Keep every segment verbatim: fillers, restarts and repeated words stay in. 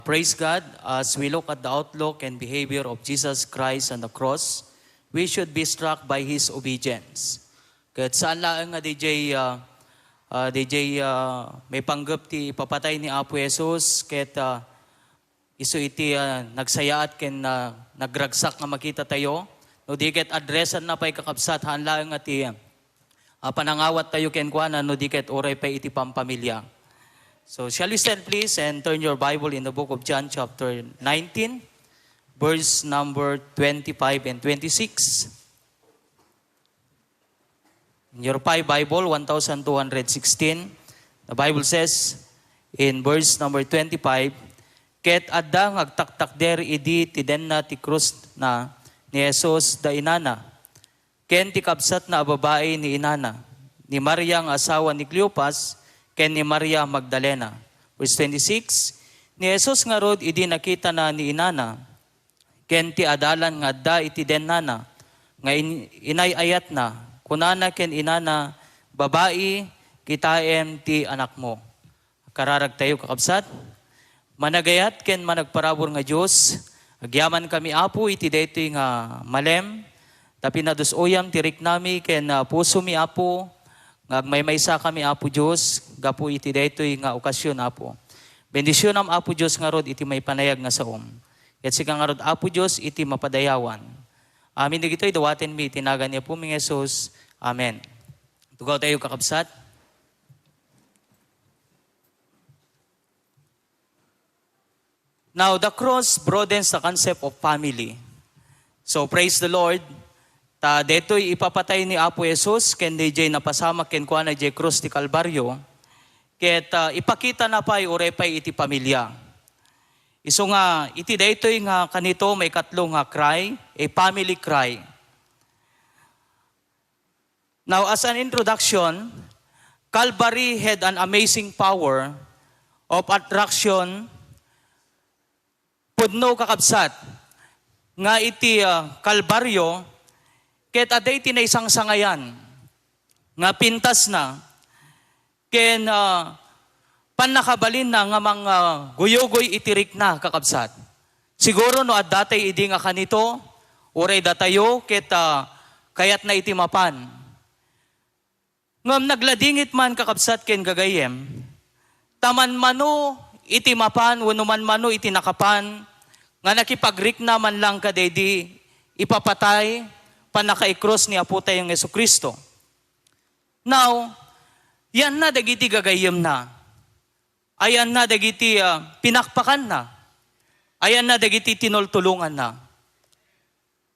Praise God, as we look at the outlook and behavior of Jesus Christ on the cross, we should be struck by His obedience. Ket saan laeng nga D J, ah, ah, D J, ah, may panggep ti ipapatay ni Apo Jesus, ket, ah, isu iti, ah, nagsayaat ken, ah, nagragsak nga makita tayo. No di ket addressan na pay kakabsat, haan laeng nga ti, ah, panangawat tayo kenkuana, no di ket uray pay iti pampamilya. So, shall we stand please and turn your Bible in the book of John chapter nineteen, verse number twenty-five and twenty-six. In your Pi Bible, one thousand two hundred sixteen, the Bible says in verse number twenty-five, "Ket adda nga agtaktakder idi tidenna ti krusna ni Jesus da inana, ken ti kabsatna a babai ni inana, ni Maria nga asawa ni Cleopas, ken ni Maria Magdalena." Verse twenty-six, ni Jesus ngarud idi nakitana ni inana, ken ti adalan nga adda iti dennana nga in-, inay-ayatna, kunana ken inana, "Babai, kitaem ti anakmo." Kararag tayo, kakabsat. Managayat ken managparabur nga Dios, agyamankami, Apo, iti daytoy nga malem, ta pinadus-oyam ti riknami ken, ah, pusomi, Apo, nga agmaymaysakami, Apo Dios, gapu iti daytoy nga okasyon, Apo. Bendisionam, Apo Dios, ngarud iti maipanayag nga saom. Ket sika ngarud, Apo Dios, iti mapadayawan. Amin dagitoy dawatenmi iti nagan ni Apomi nga Jesus. Amen. Tugaw tayo, kakabsat. Now, the cross broadens the concept of family. So, praise the Lord. Ta detoy ipapatay ni Apo Jesus ken dayjay napasamak kenkuana idiay krus ti Kalbario, ket, ah, ipakitana pay uray pay iti pamilya. Isu nga, iti daytoy nga kanito, maikatlo nga cry, a family cry. Now, as an introduction, Calvary had an amazing power of attraction. Pudno, kakabsat, nga iti, ah, Kalbario, ket adda iti naisangsangayan nga pintasna ken, ah, pannakabalinna nga mangguyugoy iti rikna, kakabsat. Siguro no adda tay idi nga kanito, uray datayo ket, ah, kayatna iti mapan. Ngem nagladingit man, kakabsat ken gagayyem, ta manmano iti mapan wenno manmano iti nakapan nga nakipagrikna man lang kadaydi ipapatay, pannakaikrus ni Apotayo nga Jesu-Cristo. Now, ayanna dagiti gagayyemna. Ayanna dagiti, ah, pinakpakanna. Ayanna dagiti tinultulonganna.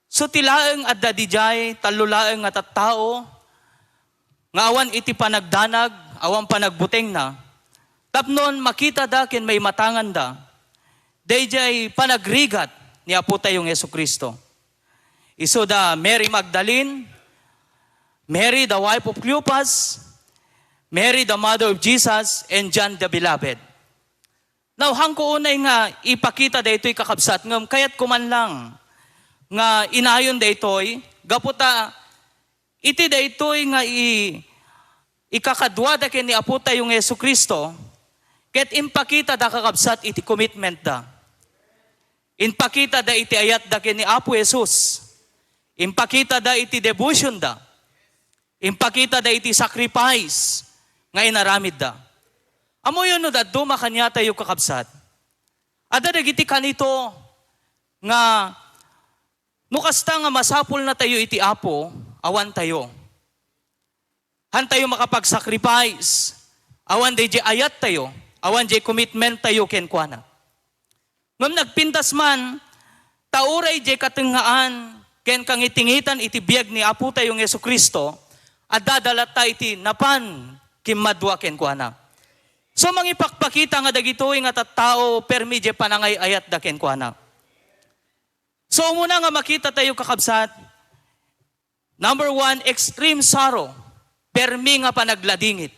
So, ti laeng adda didiay, tallo laeng nga tattao nga awan iti panagdanag, awan panagbutengna, tapnon makitada ken maimatanganda daydiay panagrigat ni Apotayo nga Jesu-Cristo. Isu da Mary Magdalene, Mary the wife of Cleopas, Mary the mother of Jesus, and John the Beloved. Now, haanko unay nga ipakita daytoy, kakabsat, ngem kayatko man lang nga inayon daytoy, gapu ta iti daytoy nga i-, ikakaduada ken ni Apotayo nga Jesu-Cristo, ket impakitada, kakabsat, iti commitment da. Impakitada iti ayatda ken ni Apo Jesus. Impakitada iti devotion da. Impakitada iti sacrifice nga inaramidda. Ammoyo no dadduma kaniatayo, kakabsat. Adda dagiti kanito nga no kasta nga masapulnatayo iti Apo, awantayo. Haantayo makapagsacrifice. Awan daydiay ayattayo, awan diay commitment tayo kenkuana. Ngem nagpintas man, ta uray diay katengngaan ken kangitingitan iti biag ni Apotayo nga Jesu-Cristo, adda da latta iti napan kimmadua kenkuana. So, mangipakpakita nga dagitoy nga tattao permi diay panangay-ayatda kenkuana. So, umuna nga makita tayo, kakabsat, number one, extreme sorrow, permi nga panagladingit.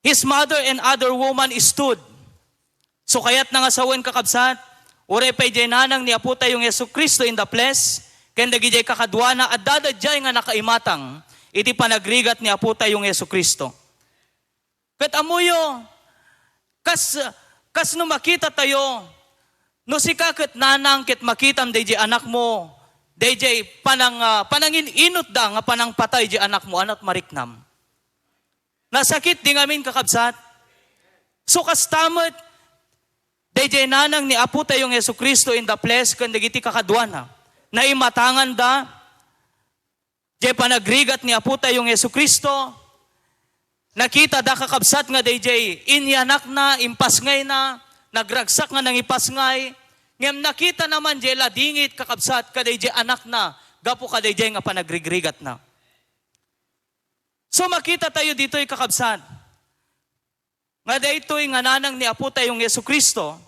His mother and other woman stood. So, kayatna nga sawen, kakabsat, uray pay diay nanang ni Apotayo nga Jesu-Cristo in the flesh, ken dagidiay kakaduana, adda da diay nga nakaimatang iti panagrigat ni Apotayo nga Jesu-Cristo. Ket ammoyo, kas, Kasno makitatayo, no sika ket nanang ket makitam dayjay anakmo, dayjay panang-, ah, panangin-inutda nga panangpatay dayjay anakmo, anat mariknam. Nasakit di ngamin, kakabsat. So, kasta met, dayjay nanang ni Apotayo nga Jesu-Cristo in the flesh ken dagiti kakaduana, naimatanganda, jay panagrigat ni Apotayo nga Jesu-Cristo, nakitada, kakabsat, nga dayjay inyanakna, impasngayna, nagragsak nga nangipasngay, ngem nakitana man jay ladingit, kakabsat, kadayjay anakna, gapu kadayjay nga panagrigrigatna. So, makitatayo ditoy, kakabsat, nga daytoy nga nanang ni Apotayo nga Jesu-Cristo,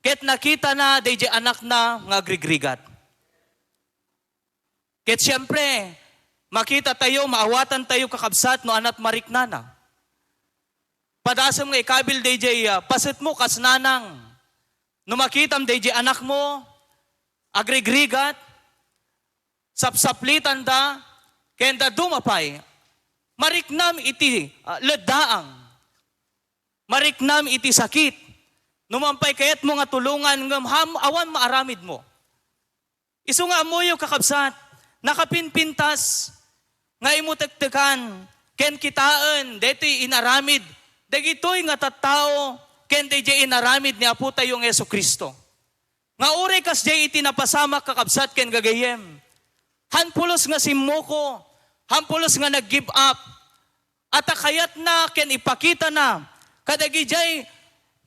ket nakitana dayjay anakna nga agrigrigat. Ket siempre, makitatayo, maawatantayo, kakabsat, no anat mariknana. Padasem nga ikabil dayjay, ah, pasetmo kas nanang. No makitam dayjay anakmo, agrigrigat, sapsaplitanda, ken dadduma pay, mariknam iti, ah, leddaang. Mariknam iti sakit. No man pay kayatmo nga tulongan, ngem ham-, awan maaramidmo. Isu nga ammoyo, kakabsat, nakapinpintas nga imutektekan ken kitaen daytoy inaramid dagitoy nga tattao ken dayjay inaramid ni Apotayo nga Jesu-Cristo. Nga uray kasdiay iti napasamak, kakabsat ken gagayyem, han pulos nga simmuko, han pulos nga nag-give up, a ta kayatna ken ipakitana kadagijay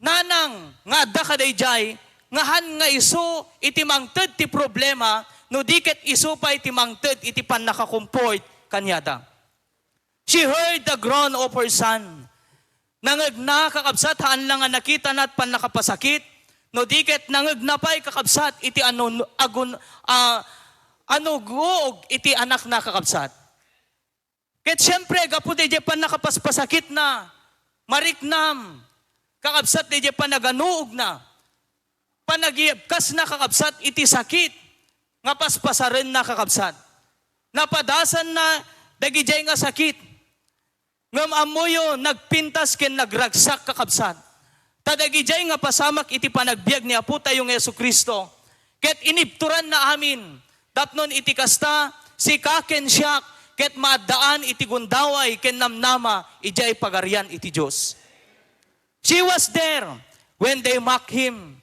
nanang nga adda kadayjay, nga han nga isu iti mangted ti problema, no di ket isu pay ti mangted iti pannakakomfort kaniada. She heard the groan of her son. Nangngegna, kakabsat, haan la nga nakitana ti pannakapasakit, no di ket nangngegna pay, kakabsat, iti anu-, agun-, ah, anuguog iti anakna, kakabsat. Ket siempre, gapu dayjay pannakapaspasakitna, mariknam, kakabsat, dayjay panaganuogna, panagiyebkasna, kakabsat, iti sakit nga paspasarenna, kakabsat. Napadasanna dagijay nga sakit. Ngem ammoyo, nagpintas ken nagragsak, kakabsat. Ta dagijay nga pasamak iti panagbiag ni Apotayo nga Jesu-Cristo, ket inibturanna amin. Tapnon iti kasta, sika ken siak, ket maaddaan iti gundaway ken namnama idiay Pagarian iti Dios. She was there when they mocked him.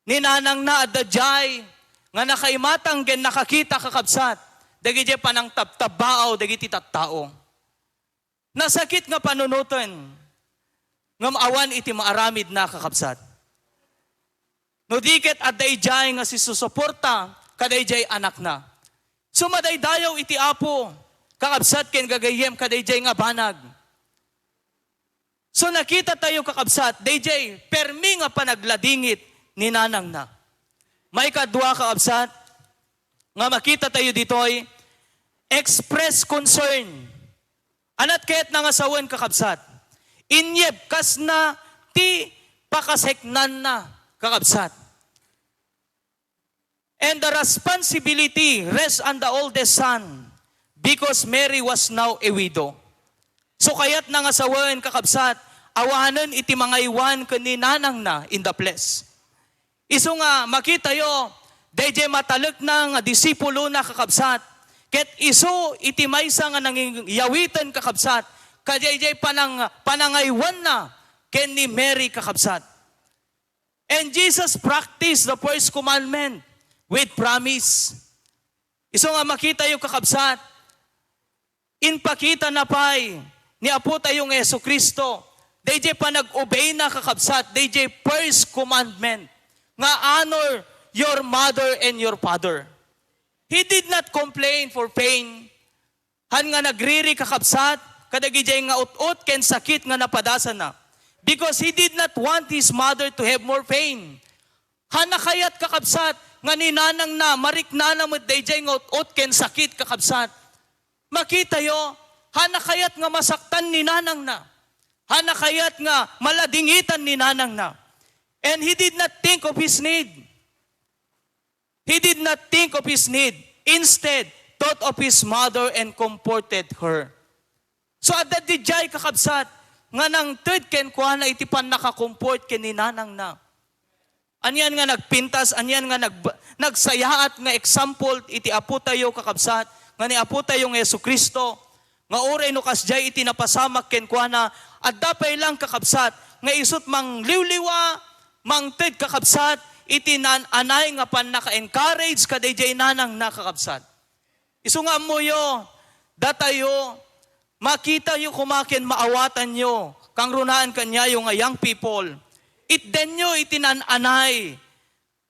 Ni nanangna adda diay nga nakaimatang ken nakakita, kakabsat, dagiti panangtabtabbaaw dagiti tattao. Nasakit nga panunoten, ngem awan iti maaramidna, kakabsat. No di ket adda idiay nga sisusuporta kadaydiay anakna. So, madaydayaw iti Apo, kakabsat ken gagayyem, kadaydiay nga banag. So, nakitatayo, kakabsat, daydiay permi nga panagladingit ni nanangna. Maikadua, kakabsat, nga makitatayo ditoy, express concern. Anat kayatna nga sawen, kakabsat? Inyebkasna ti pakaseknanna, kakabsat. And the responsibility rests on the oldest son, because Mary was now a widow. So, kayatna nga sawen, kakabsat, awanen iti mangaywan ken ni nanangna in the flesh. Isu nga makitayo, daydiay matalekna nga disipulona, kakabsat, ket isu iti maysa nga nangyawiten, kakabsat, kadaydiay panang-, panangaywanna ken ni Mary, kakabsat. And Jesus practiced the first commandment with promise. Isu nga makitayo, kakabsat, inpakitana pay ni Apotayo nga Jesu-Cristo, daydiay panag-obeyna, kakabsat, daydiay first commandment nga, "Honor your mother and your father." He did not complain for pain. Han nga nagriri, kakabsat, kadagidiay nga ut-ot ken sakit nga napadasana, because he did not want his mother to have more pain. Hana kayat, kakabsat, nga ni nanangna, mariknana met daydiay nga ut-ot ken sakit, kakabsat. Makitayo, hana kayat nga masaktan ni nanangna. Hana kayat nga maladingitan ni nanangna. And he did not think of his need. He did not think of his need. Instead, thought of his mother and comforted her. So, adda didiay, kakabsat, nga nangted kenkuana iti pannakakomfort ken ni nanangna. Anian nga nagpintas, anian nga nag-, nagsayaat nga example iti Apo tayo, kakabsat, nga ni Apo tayo nga Jesu-Cristo, nga uray no kasdiay iti napasamak kenkuana, adda pay lang, kakabsat, nga isut' mangliwliwa, mangted, kakabsat, iti naan-anay nga pannaka-encourage kadaydiay nanangna, kakabsat. Isu nga ammoyo, datayo, makitayo koma ken maawatanyo, kangrunaan kaniayo nga young people, itdenyo iti naan-anay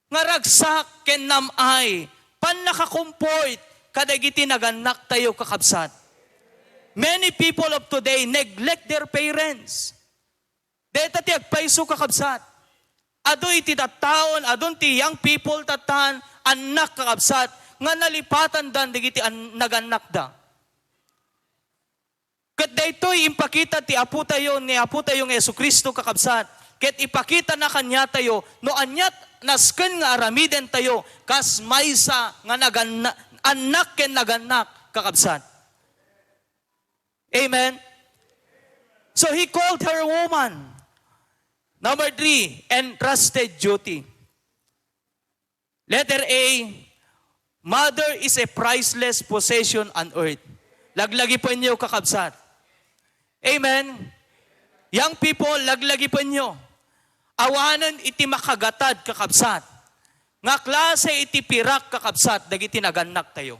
nga ragsak ken nam-ay, pannakakomfort kadagiti nagannaktayo, kakabsat. Many people of today neglect their parents. Dayta ti agpayso, kakabsat. Adu iti tattaon, adun ti young people tattan, annak, kakabsat, nga nalipatandan dagiti an-, nagannakda. Ket daytoy impakita ti Apotayo, ni Apotayo nga Jesu-Cristo, kakabsat. Ket ipakitana kaniatayo no aniat nasken nga aramidentayo kas maysa nga naganna-, annak ken nagannak, kakabsat. Amen? So he called her woman. Number three, entrusted duty. Letter A, mother is a priceless possession on earth. Laglagipenyo, kakabsat. Amen? Young people, laglagipenyo. Awanen iti makagatad, kakabsat, nga klase iti pirak, kakabsat, dagiti nagannaktayo.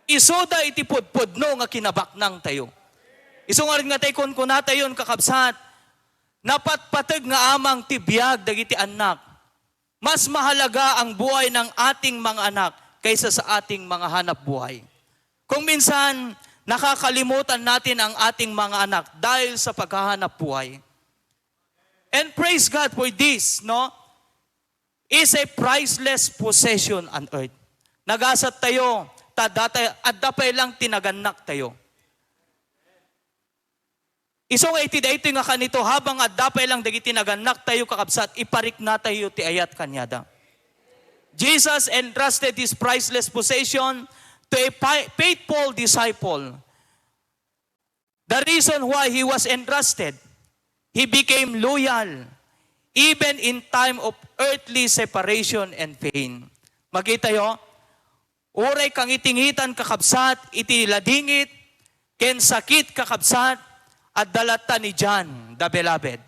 Isuda iti pudpudno nga kinabaknangtayo. Isu ngarud nga tay kunkunatayon, kakabsat, napatpateg nga amang ti biag dagiti annak. Mas mahalaga ang buhay ng ating mga anak kaysa sa ating mga hanap buhay. Kung minsan, nakakalimutan natin ang ating mga anak dahil sa paghahanap buhay. And praise God for this, no? Is a priceless possession on earth. Nagasat tayo, ta data, adda pay lang ti nagannaktayo. Isu nga iti daytoy nga kanito, habang adda pay lang dagiti nagannaktayo, kakabsat, ipariknatayo ti ayat kaniada. Jesus entrusted his priceless possession to a pi-, faithful disciple. The reason why he was entrusted, he became loyal even in time of earthly separation and pain. Makitayo, uray kangitingitan, kakabsat, iti ladingit ken sakit, kakabsat, adda latta ni John the Beloved.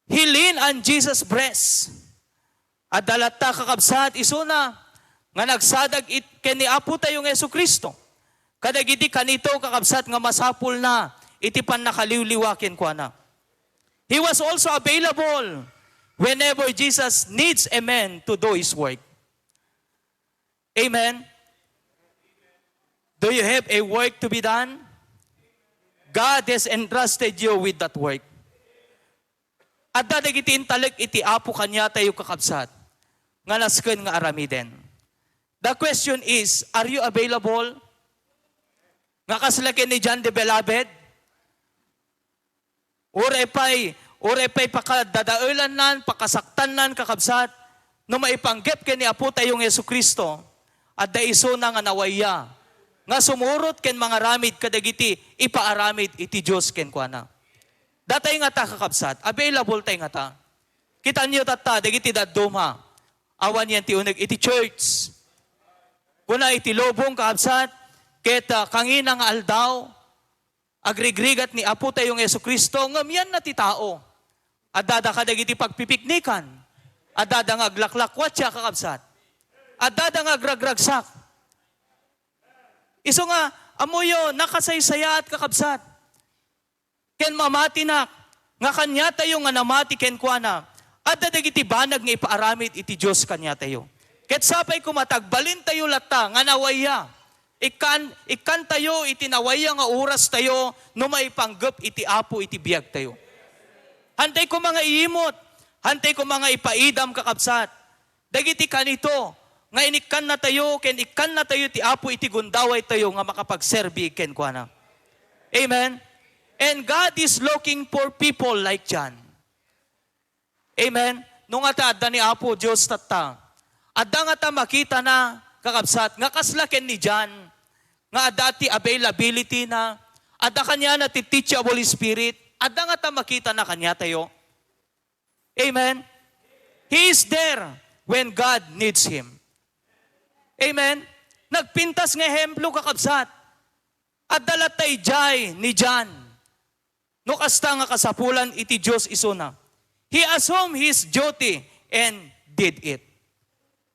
He leaned on Jesus' breast. Adda latta, kakabsat, isuna nga nagsadag it-, ken ni Apo tayo nga Jesu-Cristo kadagiti kanito, kakabsat, nga masapulna iti pannakaliwliwa kenkuana. He was also available whenever Jesus needs a man to do his work. Amen? Do you have a work to be done? God has entrusted you with that work. Adda dagiti intalek iti Apo kaniatayo, kakabsat, nga nasken nga aramiden. The question is, are you available? Nga kasla ken ni John the Beloved? Uray pay, uray pay pakadadaelannan, pakasaktannan, kakabsat, no maipanggep ken ni Apo tayo nga Jesu-Cristo, adda isuna nga nawayya nga sumurot ken mangaramid kadagiti ipaaramid iti Dios kenkuana. Datay ngata, kakabsat, available tay ngata. Kitanyo tatta, dagiti dadduma, awan yan ti uneg iti church. Kuna iti lubong, kakabsat, ket, ah, kangina nga aldaw, agrigrigat ni Apo tayo nga Jesu-Cristo, ngem yanna ti tao. Addada kadagiti pagpipiknikan. Addada nga aglaklakwatia, kakabsat. Addada nga agragragsak. Isu nga, ammoyo, nakasaysayaat, kakabsat. Ken mamatinak, nga kaniatayo nga namati kenkuana, adda dagiti banag nga ipaaramid iti Dios kaniatayo. Ket sapay koma ta agbalintayo latta nga nawayya. Ikkan, ikkantayo iti nawayya nga orastayo no maipanggep iti Apo iti biagtayo. Hantay koma nga iimot, hantay koma nga ipaidam, kakabsat, dagiti kanito nga inikkannatayo ken ikkannatayo ti Apo iti gundawaytayo nga makapagserbi kenkuana. Amen? And God is looking for people like John. Amen? No nga ta adda ni Apo Dios tatta, adda nga ta makitana, kakabsat, nga kasla ken ni John, nga adda ti availability na, Adda kaniana ti teachable spirit. Adda ngata makitana kaniatayo. Amen? He is there when God needs him. Amen? Nagpintas nga ehemplo, kakabsat. Adda latta idiay ni John. No kasta nga kasapulan iti Dios isuna. He assumed his duty and did it.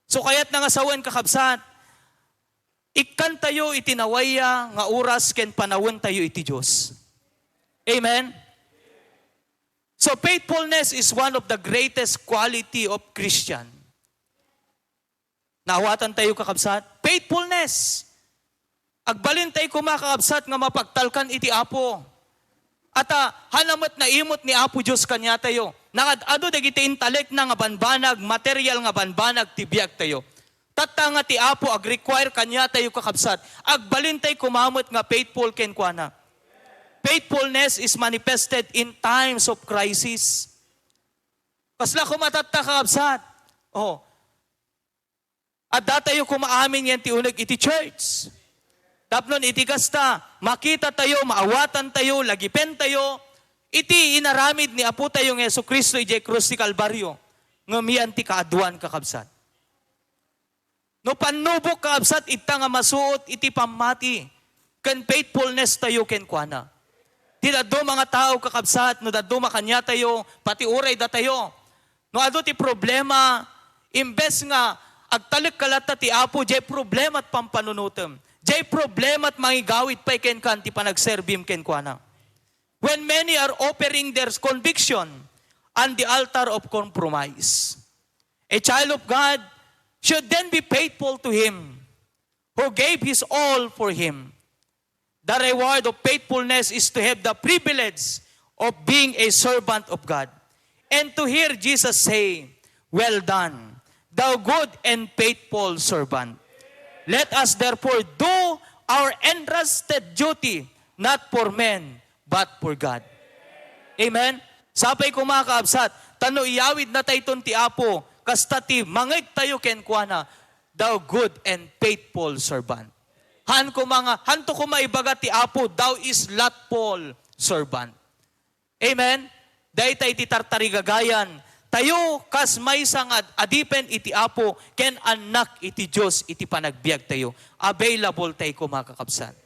So, kayatna nga sawen, kakabsat, ikkantayo iti nawayya nga oras ken panawentayo iti Dios. Amen? So, faithfulness is one of the greatest quality of Christian. Naawatantayo, kakabsat? Faithfulness. Agbalintayo koma, kakabsat, nga mapagtalkan iti Apo. Ata, hana met naimut ni Apo Dios kaniatayo. Nangad-adu dagiti intalekna nga banbanag, material nga banbanag ti biagtayo. Tatta nga ti Apo ag-require kaniatayo, kakabsat. Agbalintay koma met nga faithful kenkuana. Faithfulness is manifested in times of crisis. Kasla koma tatta, kakabsat? Oh. Addatayo koma amin nga ti uneg iti church. Tapno iti kasta, makitatayo, maawatantayo, lagipentayo iti inaramid ni Apotayo nga Jesu-Cristo idiay krus ti Kalbario, ngem yan ti kaaduan, kakabsat. No pannubok, kakabsat, ita nga masuot iti pammati ken faithfulness tayo kenkuana. Ti dadduma nga tao, kakabsat, no dadduma kaniatayo, pati uray datayo, no adu ti problema, imbes nga agtalek ka latta ti Apo, jay problema ti pampanunotem. Jay problema ti mangigawid pay kenka ti panagserbim kenkuana. When many are offering their conviction on the altar of compromise, a child of God should then be faithful to Him who gave His all for him. The reward of faithfulness is to have the privilege of being a servant of God and to hear Jesus say, "Well done, thou good and faithful servant." Let us therefore do our entrusted duty, not for men, but for God. Amen? Sapay koma, kakabsat, ta no iyawidnatayton ti Apo, kasta ti mangegtayo kenkuana, "Thou good and faithful servant." Han koma nga, hanto koma ibaga ti Apo, "Thou slothful servant." Amen? Dayta iti tartarigagayan, tayo kas maysa nga ad-, adipen iti Apo ken annak iti Dios iti panagbiagtayo. Available tayo koma, kakabsat.